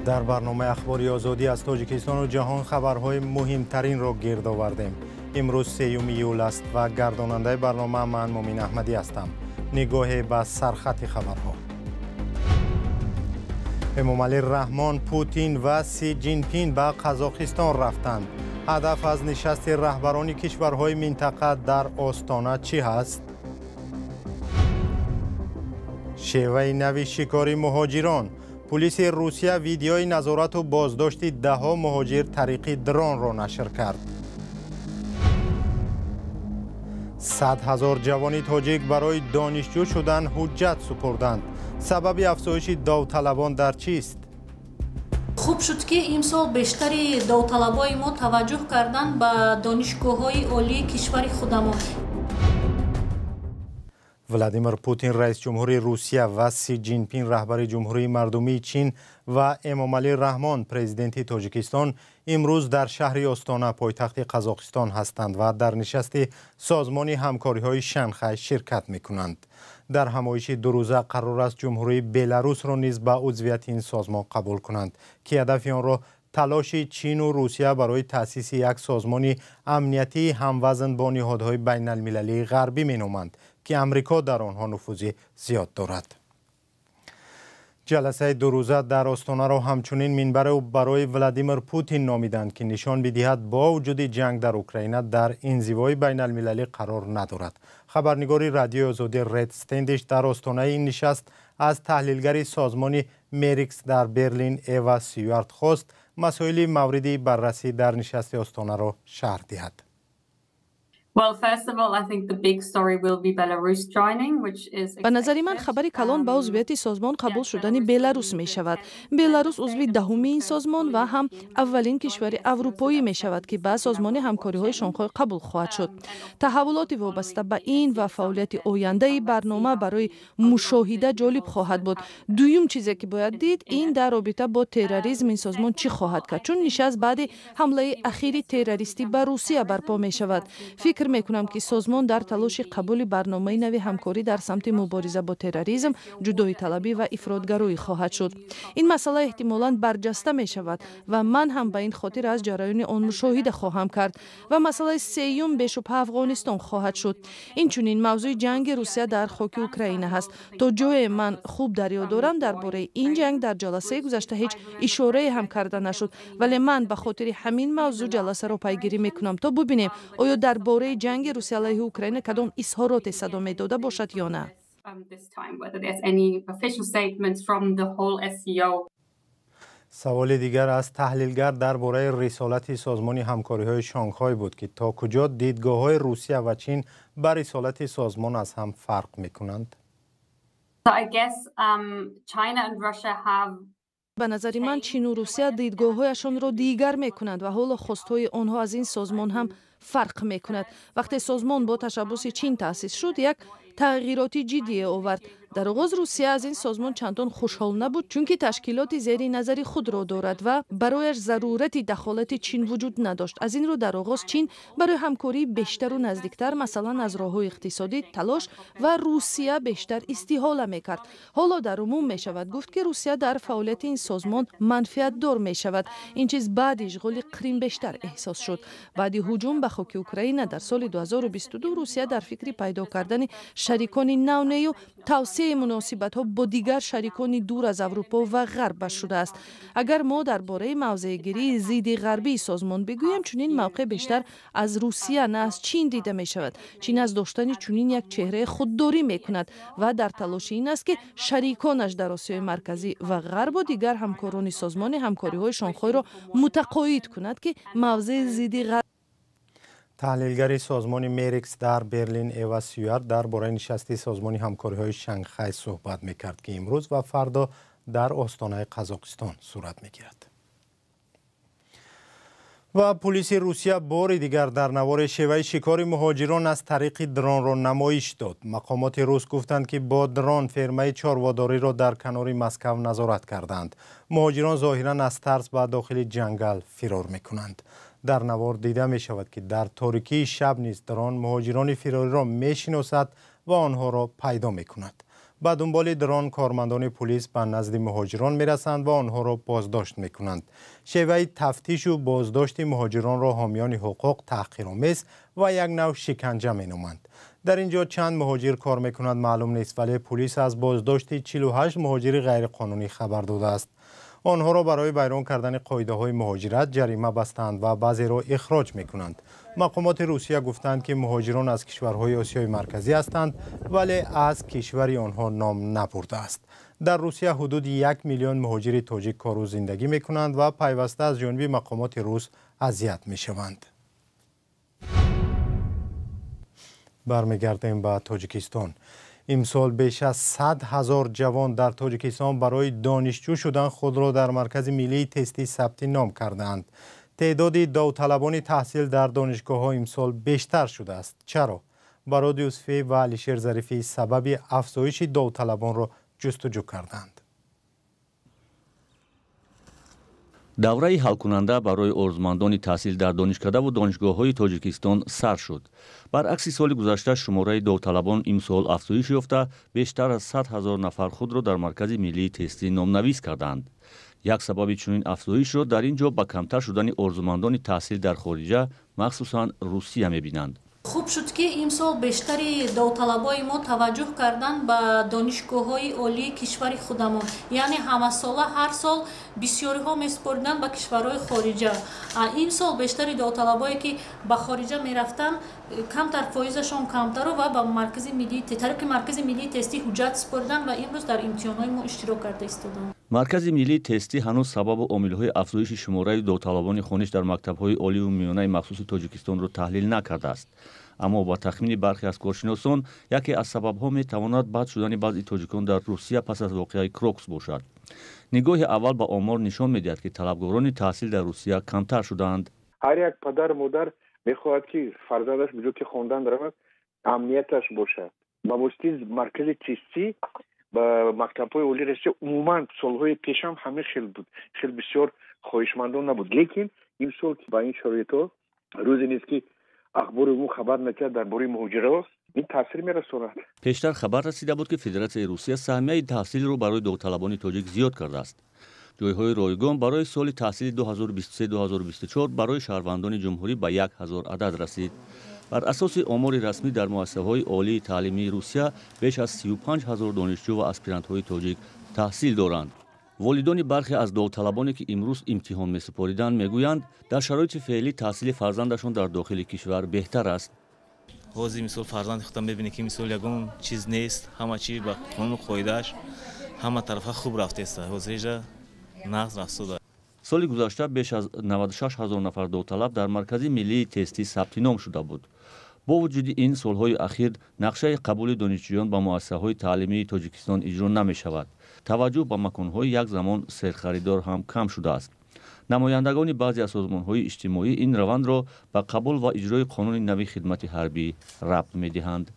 Дар барномаи Ахбори Озодӣ аз Тоҷикистону ҷаҳон хабарҳои муҳимтаринро гирд овардем. Имрӯз 3 июл аст ва гардонандаи барнома ман Мумин Аҳмадӣ ҳастам. Нигоҳе ба сархати хабарҳо. Эмомалӣ Раҳмон, Путин ва Си Ҷинпин ба Қазоқистон рафтанд. Ҳадаф аз нишасти раҳбарони кишварҳои минтақа дар Остона чӣ ҳаст? Шеваи нави шикори муҳоҷирон. Пулиси Русия видеои назорату боздошти даҳҳо муҳоҷир тариқи дронро нашр кард. 100 000 ҷавони тоҷик барои донишҷӯ шудан ҳуҷҷат супурданд. Сабаби афзоиши довталабон дар чист? Хуб шуд, ки имсол бештари довталабои мо таваҷҷӯҳ карданд ба донишгоҳҳои олии кишвари худамон. Владимир Путин, раис ҷумҳури Русия, ва Си Ҷинпин, раҳбари Ҷумҳурии Мардумии Чин, ва Эмомалӣ Раҳмон, президенти Тоҷикистон, имрӯз дар шаҳри Остона, пойтахти Қазоқистон ҳастанд ва дар нишасти Созмони ҳамкориҳои Шанхай ширкат мекунанд. Дар ҳамоиши дурӯза қарор аст Ҷумҳурии Беларусро низ ба узвияти ин созмон қабул кунанд, ки ҳадафи онро талоши Чину Русия барои таъсиси як созмони амниятии ҳамвазн бо ниҳодҳои байналмилалии ғарбӣ меноманд, ки Амрико дар онҳо нуфузи зиёд дорад. Ҷаласаи дурӯза дар Остонаро ҳамчунин минбаре барои Владимир Путин номиданд, ки нишон бидиҳад, бо вуҷуди ҷанг дар Украина дар инзивои байналмилалӣ қарор надорад. Хабарнигори Радиои Озодӣ Ред Стендиш дар остонаи ин нишаст аз таҳлилгари созмони Мерикс дар Берлин Эва Сюарт хост, масоили мавриди баррасӣ дар нишасти Остонаро шарҳ диҳад. Well, first of all, I think the big story will be Belarus joining, which is Ба назари ман, хабари калон ба узвияти созмон қабул шудани Беларус мешавад. Беларус узви даҳуми ин созмон ва ҳам аввалин кишвари аврупоӣ мешавад, ки ба Созмони ҳамкориҳои Шонхой қабул хоҳад шуд. Таҳаввулоти вобаста ба ин ва фаъолияти ояндаи барнома барои мушоҳида ҷолиб хоҳад буд. Дуюм чизе, ки бояд дид, ин дар робита бо терроризм ин созмон чӣ хоҳад кард, чун нишаст баъди ҳамлаи ахири террористӣ ба Русия барпо мешавад. Фикр мекунам, ки созмон дар талоши қабули барномаи нави ҳамкорӣ дар самти мубориза бо терроризм, ҷудоиталабӣ ва ифротгароӣ хоҳад шуд. Ин масъала эҳтимолан барҷаста мешавад ва ман ҳам ба ин хотир аз ҷараёни он мушоҳида хоҳам кард. Ва масъалаи сеюм бешубҳа Афғонистон хоҳад шуд. Инчунин мавзӯи ҷанги Русия дар хоки Украина ҳаст. То ҷое ман хуб дар ёд дорам, дар бораи ин ҷанг дар ҷаласаи гузашта ҳеҷ ишорае ҳам карда нашуд, вале ман ба хотири ҳамин мавзӯъ ҷаласаро пайгирӣ мекунам, то бубинем, оё дар бораи ҷанги Русия алайҳи Украина кадом изҳороте садо медода бошад ё на. This time, whether there's any official statements from the whole SCO. Саволи дигар аз таҳлилгар дар бораи рисолати Созмони ҳамкориҳои Шонхой буд, ки то куҷо дидгоҳҳои Русия ва Чин ба рисолати созмон аз ҳам фарқ мекунанд. So I guess China and Russia have Ба назари ман, Чину Русия дидгоҳҳояшонро дигар мекунанд ва ҳоло хостҳои онҳо аз ин созмон ҳам фарқ мекунад. Вақте созмон бо ташаббуси Чин таъсис шуд, як тағйироти ҷиддие овард. Дар оғоз Русия аз ин созмон чандон хушҳол набуд, чунки ташкилоти зери назари худро дорад ва барояш зарурати дахолати Чин вуҷуд надошт. Аз ин рӯ дар оғоз Чин барои ҳамкории бештару наздиктар, масалан, аз роҳҳои иқтисодӣ, талош ва Русия бештар истиҳола мекард. Ҳоло дар умум мешавад гуфт, ки Русия дар фаъолияти ин созмон манфиатдор мешавад. Ин чиз баъди ишғоли Қрим бештар эҳсос шуд. Баъди ҳуҷум ба хоки Украина дар соли 2022 Русия дар фикри пайдо кардани шарикони нав нею тавсеаи муносибатҳо бо дигар шарикони дур аз Аврупо ва Ғарб шудааст. Агар мо дар бораи мавзеъгирии зидди ғарбии созмон бигӯем, чунин мавқеъ бештар аз Русия, на аз Чин дида мешавад. Чин аз доштани чунин як чеҳраи худдорӣ мекунад ва дар талоши ин аст, ки шариконаш дар Осиёи Марказӣ ва Ғарбу дигар ҳамкорони Созмони ҳамкориҳои Шонхойро мутақоид кунад, ки мавзеи зидди ғарб Таҳлилгари созмони Мерикс дар Берлин Эва Сюарт дар бораи нишасти Созмони ҳамкориҳои Шанхай суҳбат мекард, ки имрӯз ва фардо дар Остонаи Қазоқистон сурат мегирад. Ва пулиси Русия бори дигар дар навори шеваи шикори муҳоҷирон аз тариқи дронро намоиш дод. Мақомоти рус гуфтанд, ки бо дрон фермаи чорводориро дар канори Москав назорат карданд. Муҳоҷирон зоҳиран аз тарс ба дохили ҷангал фирор мекунанд. Дар навор дида мешавад, ки дар торикии шаб низ дрон муҳоҷирони фирориро мешиносад ва онҳоро пайдо мекунад. Ба дунболи дрон кормандони пулис ба назди муҳоҷирон мерасанд ва онҳоро боздошт мекунанд. Шеваи тафтишу боздошти муҳоҷиронро ҳомиёни ҳуқуқ таҳқиромез ва як нав шиканҷа меноманд. Дар ин ҷо чанд муҳоҷир кор мекунад маълум нест, вале пулис аз боздошти 48 муҳоҷири ғайриқонунӣ хабар додааст. Онҳоро барои вайрон кардани қоидаҳои муҳоҷират ҷарима бастанд ва баъзеро ихроҷ мекунанд. Мақомоти Русия гуфтанд, ки муҳоҷирон аз кишварҳои Осиёи Марказӣ ҳастанд, вале аз кишвари онҳо ном набурдааст. Дар Русия ҳудуди 1 миллион муҳоҷири тоҷик кору зиндагӣ мекунанд ва пайваста аз ҷониби мақомоти рус азият мешаванд. Бармегардем ба Тоҷикистон. Имсол беш аз 100 ҳазор ҷавон дар Тоҷикистон барои донишҷӯ шудан худро дар Маркази миллии тестӣ сабти ном кардаанд. Теъдоди довталабони таҳсил дар донишгоҳҳо имсол бештар шудааст. Чаро? Барод Юсуфӣ ва Алишер Зарифӣ сабаби афзоиши довталабонро ҷустуҷӯ карданд. Давраи ҳалкунанда барои орзумандони таҳсил дар донишкадаву донишгоҳҳои Тоҷикистон сар шуд. Баръакси соли гузашта шумораи довталабон имсол афзоиш ёфта, бештар аз 100 ҳазор нафар худро дар Маркази миллии тестӣ номнавис карданд. Як сабаби чунин афзоишро дар ин ҷо ба камтар шудани орзумандони таҳсил дар хориҷа, махсусан Русия мебинанд. Хуб шуд, ки имсол бештари довталабои мо таваҷҷӯҳ карданд ба донишгоҳҳои олии кишвари худамон. Яъне ҳамасола ҳар сол бисёриҳо месупориданд ба кишварҳои хориҷа. Имсол бештари довталабое, ки ба хориҷа мерафтанд, камтар фоизашон камтару ва ба маркази миллии тариқи Маркази миллии тестӣ ҳуҷҷат супориданд ва имрӯз дар имтиҳонҳои мо иштирок карда истоданд. Маркази миллии тестӣ ҳанӯз сабабу омилҳои афзоиши шумораи довталабони хониш дар мактабҳои оливу миёнаи махсуси Тоҷикистонро таҳлил накардааст. Аммо ба тахмини бархе аз коршиносон, яке аз сабабҳо метавонад бад шудани вазъи тоҷикон дар Русия пас аз воқеаи Крокус бошад. Нигоҳи аввал ба омор нишон медиҳад, ки талабгорони таҳсил дар Русия камтар шудаанд. Ҳар як падару модар мехоҳад, ки фарзандаш ба ҷое ки хондан равад, амнияташ бошад. Ба воситаи маркази тестӣ ба мактабҳои олии Русия умуман солҳои пешам ҳамин хел буд, хел бисёр хоҳишмандон набуд. Лекин имсол ба ин шароитҳо рӯзе нест, ки ахбори умум хабар накард дар бораи муҳоҷиро, ин таъсир мерасонад. Пештар хабар расида буд, ки Федератсияи Русия саҳмияи таҳсилро барои довталабони тоҷик зиёд кардааст. Ҷойҳои ройгон барои соли таҳсили 2023-2024 барои шаҳрвандони ҷумҳурӣ ба 1000 адад расид. Бар асоси омори расмӣ дар муассисаҳои олии таълимии Русия беш аз 35 ҳазор донишҷӯ ва аспирантҳои тоҷик таҳсил доранд. Волидони бархе аз довталабоне, ки имрӯз имтиҳон месупориданд, мегӯянд, дар шароити феълӣ таҳсили фарзандашон дар дохили кишвар беҳтар аст. Ҳозир мисол фарзанди худам мебинӣ, ки мисол ягон чиз нест, ҳама чи ба қонуну қоидааш ҳама тарафа хуб рафтааст. Ҳозир нағз рафтуда. Соли гузашта беш аз 96 ҳазор нафар довталаб дар Маркази миллии тестӣ сабти ном шуда буд. Бо вуҷуди ин, солҳои ахир нақшаи қабули донишҷӯён ба муассисаҳои таълимии Тоҷикистон иҷро намешавад. Таваҷҷӯҳ ба маконҳои як замон серхаридор ҳам кам шудааст. Намояндагони баъзе аз созмонҳои иҷтимоӣ ин равандро ба қабул ва иҷрои қонуни нави хидмати ҳарбӣ рабт медиҳанд.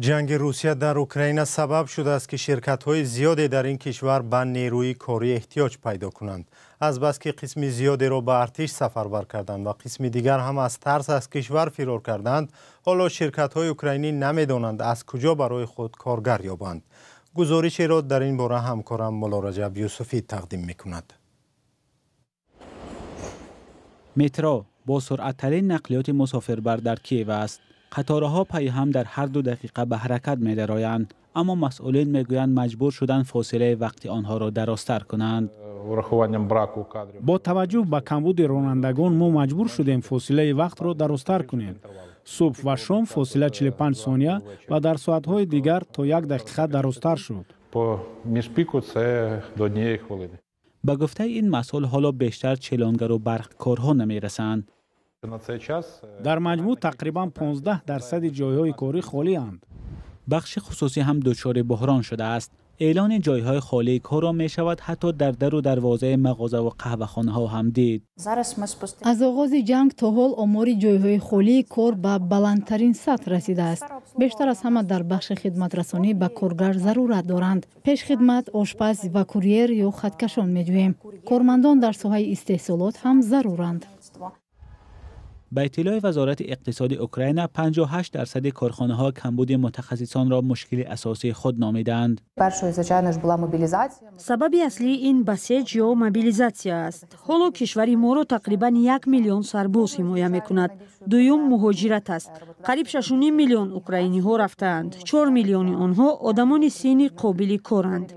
Ҷанги Русия дар Украина сабаб шудааст, ки ширкатҳои зиёде дар ин кишвар ба нерӯи корӣ эҳтиёҷ пайдо кунанд. Азбаски қисми зиёдеро ба артиш сафарбар карданд ва қисми дигар ҳам аз тарс аз кишвар фирор карданд, ҳоло ширкатҳои украинӣ намедонанд аз куҷо барои худ коргар ёбанд. Гузоришеро дар ин бора ҳамкорам Муллораҷаб Юсуфӣ тақдим мекунад. Метро бо суръаттарин нақлиёти мусофирбар дар Киев аст. Қатораҳо пайҳам дар ҳар 2 дақиқа ба ҳаракат медароянд, аммо масъулин мегӯянд маҷбур шуданд фосилаи вақти онҳоро дарозтар кунанд. Бо таваҷҷӯҳ ба камбуди ронандагон мо маҷбур шудем фосилаи вақтро дарозтар кунем. Субҳ ва шом фосила 45 сония ва дар соатҳои дигар то 1 дақиқа дарозтар шуд. Ба гуфтаи ин масъул, ҳоло бештар челонгару барқкорҳо намерасанд. Дар маҷмӯъ тақрибан 15% ҷойҳои корӣ холианд. Бахши хусусӣ ҳам дучори буҳрон шудааст. Эълони ҷойҳои холии корро мешавад ҳатто дар дару дарвозаи мағозаву қаҳвахонаҳо ҳам дид. Аз оғози ҷанг то ҳол омори ҷойҳои холии кор ба баландтарин сатҳ расидааст. Бештар аз ҳама дар бахши хидматрасонӣ ба коргар зарурат доранд. Пешхидмат, ошпаз ва курьер ё хаткашон меҷӯем. Кормандон дар соҳаи истеҳсолот ҳам заруранд. Ба иттилои Вазорати иқтисоди Украина, 58% корхонаҳо камбуди мутахассисонро мушкили асосии худ номидаанд. Сабаби аслии ин басеҷ ё мобилизатсия аст. Ҳоло кишвари моро тақрибан 1 миллион сарбоз ҳимоя мекунад. Дуюм муҳоҷират аст. Қариб 6,5 миллион украиниҳо рафтаанд. 4 миллиони онҳо одамони синни қобили коранд.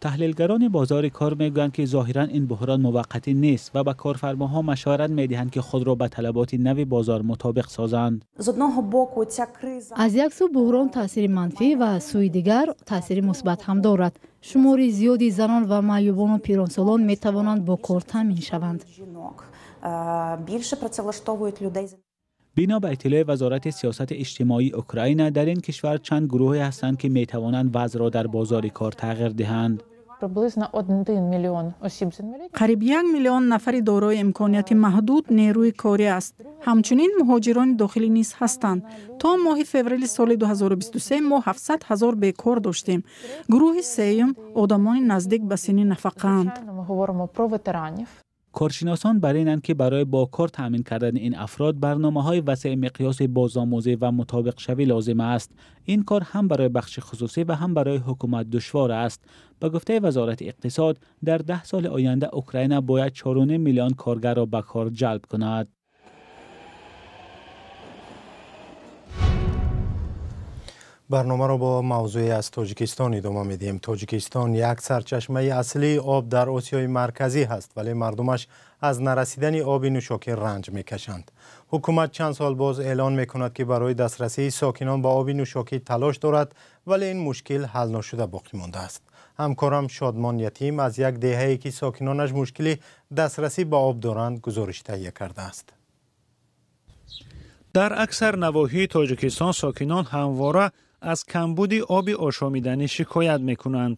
Таҳлилгарони бозори кор мегӯянд, ки зоҳиран ин буҳрон муваққатӣ нест ва ба корфармоҳо машварат медиҳанд, ки худро ба талаботи нави бозор мутобиқ созанд. Аз як сӯ буҳрон таъсири манфӣ ва аз сӯи дигар таъсири мусбат ҳам дорад. Шумори зиёди занон ва маъюбону пиронсолон метавонанд бо кор таъмин шаванд. Бино ба иттилои Вазорати сиёсати иҷтимоии Украина, дар ин кишвар чанд гурӯҳе ҳастанд, ки метавонанд вазъро дар бозори кор тағйир диҳанд. Қариб 1 миллион нафари дорои имконияти маҳдуд нерӯи корӣ аст. Ҳамчунин муҳоҷирони дохилӣ низ ҳастанд. То моҳи феврали соли 2023 мо 700 ҳазор бекор доштем. Гурӯҳи сеюм одамони наздик ба синни нафақаанд. Коршиносон бар инанд, ки барои бо кор таъмин кардани ин афрод барномаҳои васеи миқёси бозомӯзӣ ва мутобиқшавӣ лозим аст. Ин кор ҳам барои бахши хусусӣ ва ҳам барои ҳукумат душвор аст. Ба гуфтаи Вазорати иқтисод, дар 10 соли оянда Украина бояд 4,5 миллион коргарро ба кор ҷалб кунад. Барномаро бо мавзӯе аз Тоҷикистон идома медиҳем. Тоҷикистон як сарчашмаи аслии об дар Осиёи Марказӣ ҳаст, вале мардумаш аз нарасидани оби нӯшокӣ ранҷ мекашанд. Ҳукумат чанд сол боз эълон мекунад, ки барои дастрасии сокинон ба оби нӯшокӣ талош дорад, вале ин мушкил ҳал нашуда боқӣ мондааст. Ҳамкорам Шодмон Ятим аз як деҳае, ки сокинонаш мушкили дастрасӣ ба об доранд, гузориш таҳия кардааст. Дар аксар навоҳии Тоҷикистон сокинон ҳамвора аз камбуди оби ошомиданӣ шикоят мекунанд.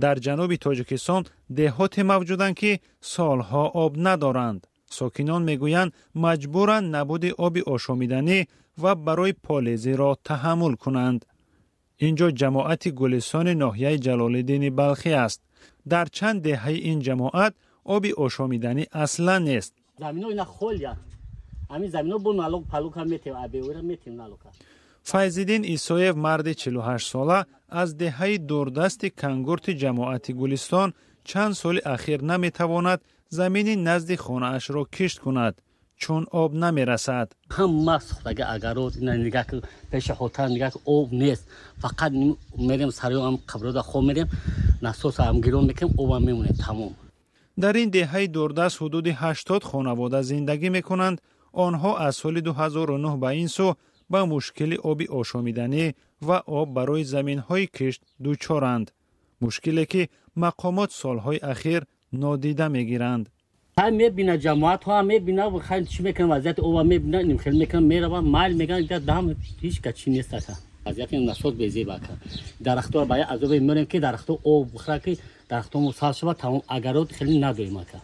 Дар ҷануби Тоҷикистон деҳоте мавҷуданд, ки солҳо об надоранд. Сокинон мегӯянд, маҷбуранд набуди оби ошомиданӣ ва барои полезиро таҳаммул кунанд. Инҷо ҷамоати Гулистони ноҳияи Ҷалолиддини Балхӣ аст. Дар чанд деҳаи ин ҷамоат оби ошомиданӣ аслан нест. Файзиддин Исоев, марди 48-сола, аз деҳаи дурдасти Кангурти ҷамоати Гулистон чанд соли ахир наметавонад замини назди хонаашро кишт кунад, чун об намерасад. Ҳама сухтага агарот нигаҳ пеши хотар нигаҳ об нест. Фақат мерем сариам қаброда хоб мерем, насосам гирон мекунем, обам мемонем тамом. Дар ин деҳаи дурдаст ҳудуди 80 хонавода зиндагӣ мекунанд. Онҳо аз соли 2009 ба ин сӯ ба мушкили оби ошомиданӣ ва об барои заминҳои кишт дучоранд. Мушкиле ки мақомот солҳои ахир нодида мегиранд. Мебина ҷамоатҳо мебина, чӣ мекунам, вазъияти оба мебина, хел мекунам, меравам, майл меган, дам ҳеҷ ка чӣ нест ака. Вазъияти насос безеб ака. Дарахтҳо ба як азобе мемонем, ки дарахтҳо об бихӯрад, ки дарахтҳо сабз шавад, тамом агарот хеле надорем ака.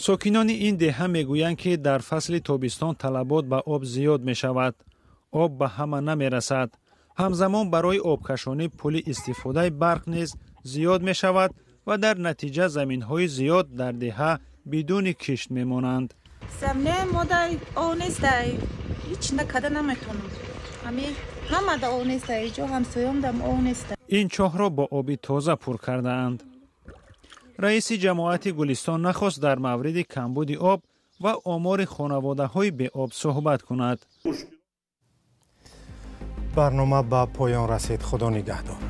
Сокинони ин деҳа мегӯянд, ки дар фасли тобистон талабот ба об зиёд мешавад. Об ба ҳама намерасад. Ҳамзамон барои обкашонӣ пули истифодаи барқ низ зиёд мешавад ва дар натиҷа заминҳои зиёд дар деҳа бидуни кишт мемонанд. Заминаи мо дар об нестай, ҳеҷ накарда наметавонам. Ҳама да об нестай, ҷо ҳамсоём дам об нестай. Ин чоҳро бо оби тоза пур кардаанд. Раиси ҷамоати Гулистон нахост дар мавриди камбуди об ва омори хонаводаҳои беоб суҳбат кунад. Барнома ба поён расид. Худо нигаҳдор.